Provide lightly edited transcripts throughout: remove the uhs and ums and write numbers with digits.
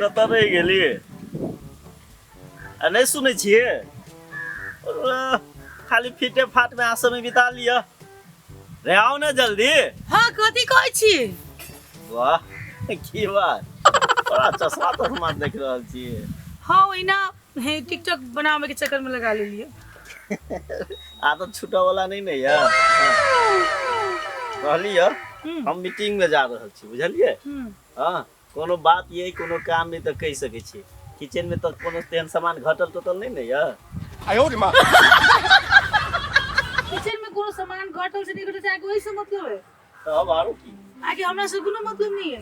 कतऽ रहि गेलियै आ नहि सुनै छियै खाली फिटे फाटमे अहाँ समय बिता लिअ रे आउ ने जल्दी हाँ कथी कहै छी वाह की बात बड़ा चश्मा तश्मा देख रहल छियै हाँ ओहिना हे टिकटॉक बनावे के चक्कर में लगा लेलिए आदत छूटऽ वाला नहीं ने यऽ कहली यऽ हम मीटिंग में जा रहल छी बुझलियै हाँ कोनो बात ये कोनो काम नहीं तऽ कहि सकै छी किचन में तऽ कोनो तेहन सामान घटल टटल नहीं ने यऽ किचन में कोनो सामान घटल से नहीं घटल से आगे वही से मतलब है तब आरो की आगे हमरा से कोनो मतलब नहीं है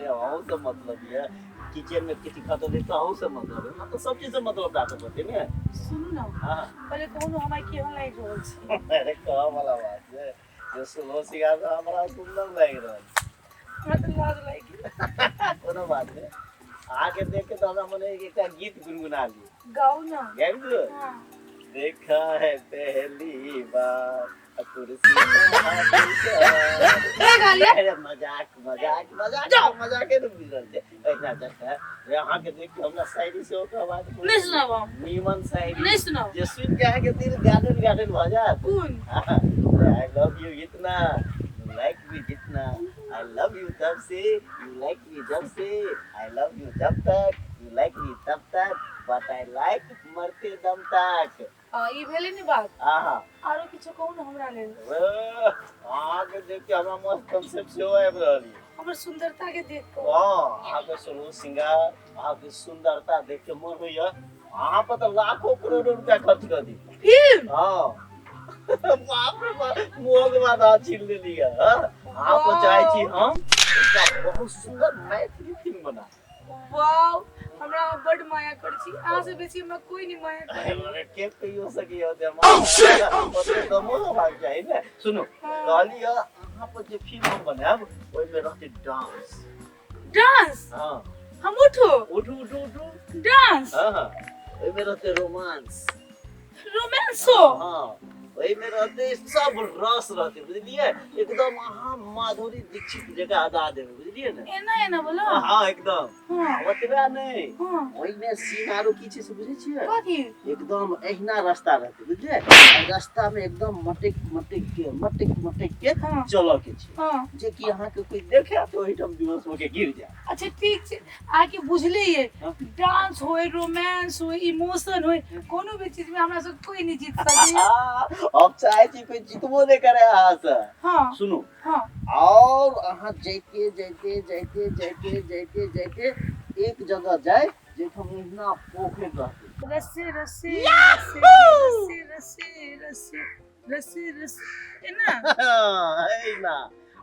अहूँ से मतलब ये किचन में किछु घटल है तऽ अहूँ से मतलब है मतलब सब चीज से मतलब राखऽ पड़तै ने सुनू ना हाँ पहले कहू ना हमरा केहन लागि रहल छै अरे कहऽ वाला बात छै जे सुबह सिंगार तऽ हमरा सुन्दर लागि रहल छै हमरा तऽ लाज लागि गेल कोनो बात नहि अहाँके देख के तऽ हमरा मन है कि एकटा गीत गुनगुना ली गाउ ना गाबि दियौ हाँ देखा है पहली बार आ कुर्सी पे हाथी सवार। के गा लिया अरे मजाक मजाक मजाक मजाके ने बुझल छै एहिना जकाँ रे अहाँके देख के हमरा शायरी सेहो कहबाक मोन नहीं सुनाब हम नीमन शायरी नहीं सुनाब जे सुनि के अहाँके दिल गार्डन गार्डन भऽ जायत कोन I love you इतना you like मी जितना I love you तब से you like मी जब से I love you जब तक you like मी तब तक बट I like मरते दम तक आ, ई भेलै ने बात आहा आरो किछो कहू ने हमरा लेल अहाँके देख के हमरा मस्त कॉन्सेप्ट सेहो आबि रहल यऽ हमर सुंदरता के देख कऽ हँ अहाँके सोलह श्रृंगार अहाँके सुंदरता देख के मन होइया अहाँ पर तऽ लाखों करोड़ों रुपया खर्च कऽ दी फिल्म हँ बाप रे बाप मुँह के बाद अहाँ छीन लेली है हाँ? अहाँ पर चाहै छी हम एकटा बहुत सुंदर मैथिली फिल्म बना वाओ हमरा अहाँ बड माया करै छी अहाँ से बेसी हमरा कोई नहीं माया करे अरे के कहियो सकैया जे हमरा ओते दमो होबाक चाही ने सुनू कहली अहाँ पर जे फिल्म हम बनायब ओहिमे रहतै डांस डांस हँ हम उठू उठू उठू उठू डांस हँ हँ ओहिमे रहतै रोमांस रोमांसो हँ ओहिमे रहतै सब रस रहतै बुझलियै एकदम अहाँ माधुरी दीक्षित जकाँ अदा देबै बुझलियै ने एना एना बोलो हँ एकदम हाँ ओतबे नहि हाँ ओहिमे सीन आरो की छै से बुझै छियै कथी एकदम एहिना रास्ता रहतै बुझलियै एहि रास्ता मे एकदम मटक मटक के मटक मटक के हाँ चलऽ के छै हाँ जे कि अहाँके कोई देखे तऽ ओहिठाम बेहोश होके गिर जाए अच्छा ठीक छै अहाँके बुझले ये हाँ। डांस होय रोमांस होय इमोशन होय कोनो भी चीज में हमरा सब कोई नहीं जीत सकैया हम चाहे छी कोई जीतबो नहि करे अहाँ से हाँ सुनू हाँ और अहाँ जाइते जाइते जाइते जाइते जाइते जाइते एक जगह जाय जाहिठाम एहिना पोखरि रहतै रस्से रस्से रस्से रस्से रस्से रस्से रस्से रस्से एना एहिना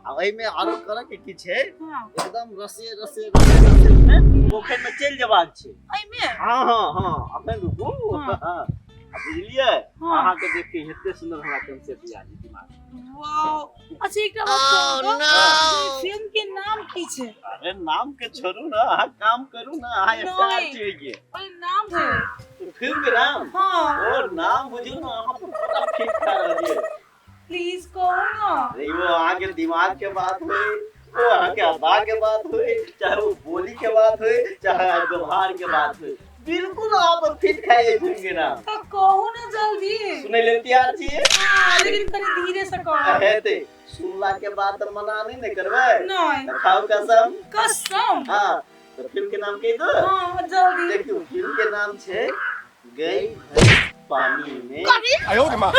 आ ओहिमे आरो करऽ के की छै हाँ एकदम रसे रसे रसे रसे मे पोखरि मे चलि जेबाक छै एहिमे हाँ हाँ हाँ अखन रुकू हाँ। हाँ। आ बुझलियै हाँ। अहाँके देख के एते सुंदर हमरा कंसेप्ट याद दिमाग मे। वाओ अच्छा एकटा बात कहू तऽ फिल्म के नाम की छै अरे नाम के छोड़ू ना अहाँ काम करू ना अहाँ स्टार नहीं। छियै गे ओहि नाम छै फिल्म के नाम हाँ और नाम बुझियौ ना अहाँ पूरा ठीक खा रहलियै प्लीज कहू ना अरे वो अहाँ के दिमाग के बात होई वो अहाँ के अदा के बात होई चाहे वो बोली के बात होई चाहे व्यवहार के बात होई बिल्कुल आप फिट खाइए फिल्म के नाम तऽ कहू ना जल्दी सुनै लेल तैयार छियै हाँ, लेकिन कनि धीरे से कहू हेतै सुनला के बाद तऽ मना नहीं ने करबै नहीं तऽ खाउ कसम कसम हाँ तऽ फिल्म के नाम कहि दो हाँ जल्दी देखियौ फिल्म के नाम छै गई भैंस पानी में कथी 哎呦我的妈！